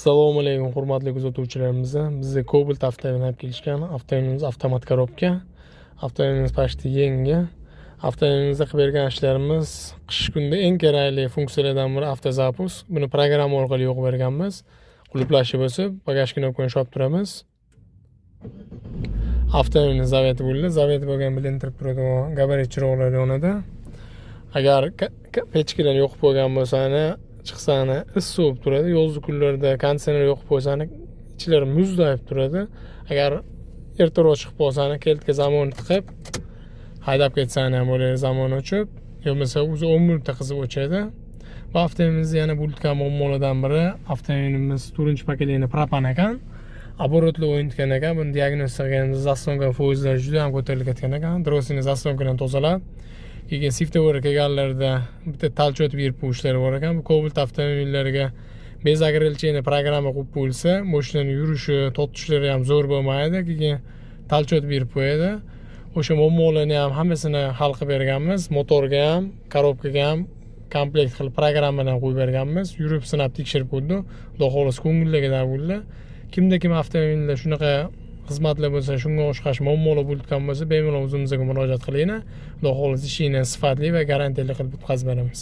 Assalomu alaykum, hurmatli kuzatuvchilarimiz. Bizga Cobalt avtomobilini olib kelishgan. Avtomobilimiz avtomat korobka. Avtomobilimiz почти yangi. Avtomobilimizda qilib bergan ishlarimiz qish kunda eng kerakli funksiyalardan biri автозапуск. Buni programma orqali yoqib berganmiz. Qulflashni bosib, багаж knopkani ushlab turamiz. Avtomobilimiz завод bo'ldi. Завод bo'lgan bilintirib turadigan gabarit chiroqlar yonadi. Agar pechkalar yoqib qo'ygan bo'lsa, chiqsani issiq bo'lib turadi. Yozgi kunlarda konditsioner yoqib qo'ysani ichlari muzlayib turadi. Agar ertaroq chiqib qolsani калитка замок ni tiqib haydab ketsani ham bo'ladi, замок o'chib, yo bo'lmasa o'zi 10 minutda qizib o'chadi. Bu avtomobilimizda yana bo'lgan muammolardan biri, avtomobilimiz to'rtinchi поколение propan ekan. Оборот li o'yinitgan ekan. Buni diagnostika qilganimizda заслонка foizlari juda ham ko'tarilib ketgan ekan. Drosselni заслонка dan tozalab, keyin svetofor kelganlarida bitta толчок berib qo'yishlari bor ekan. Bu Cobalt avtomobillariga без ограничения programma qo'yib qo'yilsa, mashinani yurishi, tortishlari ham zo'r bo'lmaydi. Keyin толчок berib qo'yadi. O'sha muammolarni ham hammasini hal qilib berganmiz. Motorga ham, korobkaga ham komplekt qilib programmadan qo'yib berganmiz. Yurib sinab tekshirib ko'rdi. Xudo xohlasa, ko'ngildagidan bo'ldi. Kimda kim avtomobilda shunaqa xizmatlar bo'lsa, shunga o'xshash muammolar bo'layotgan bo'lsa, bemalol o'zimizga murojaat qilinglar. Xudo xohlasa, ishingni sifatli va garantiyali qilib bitkazib beramiz.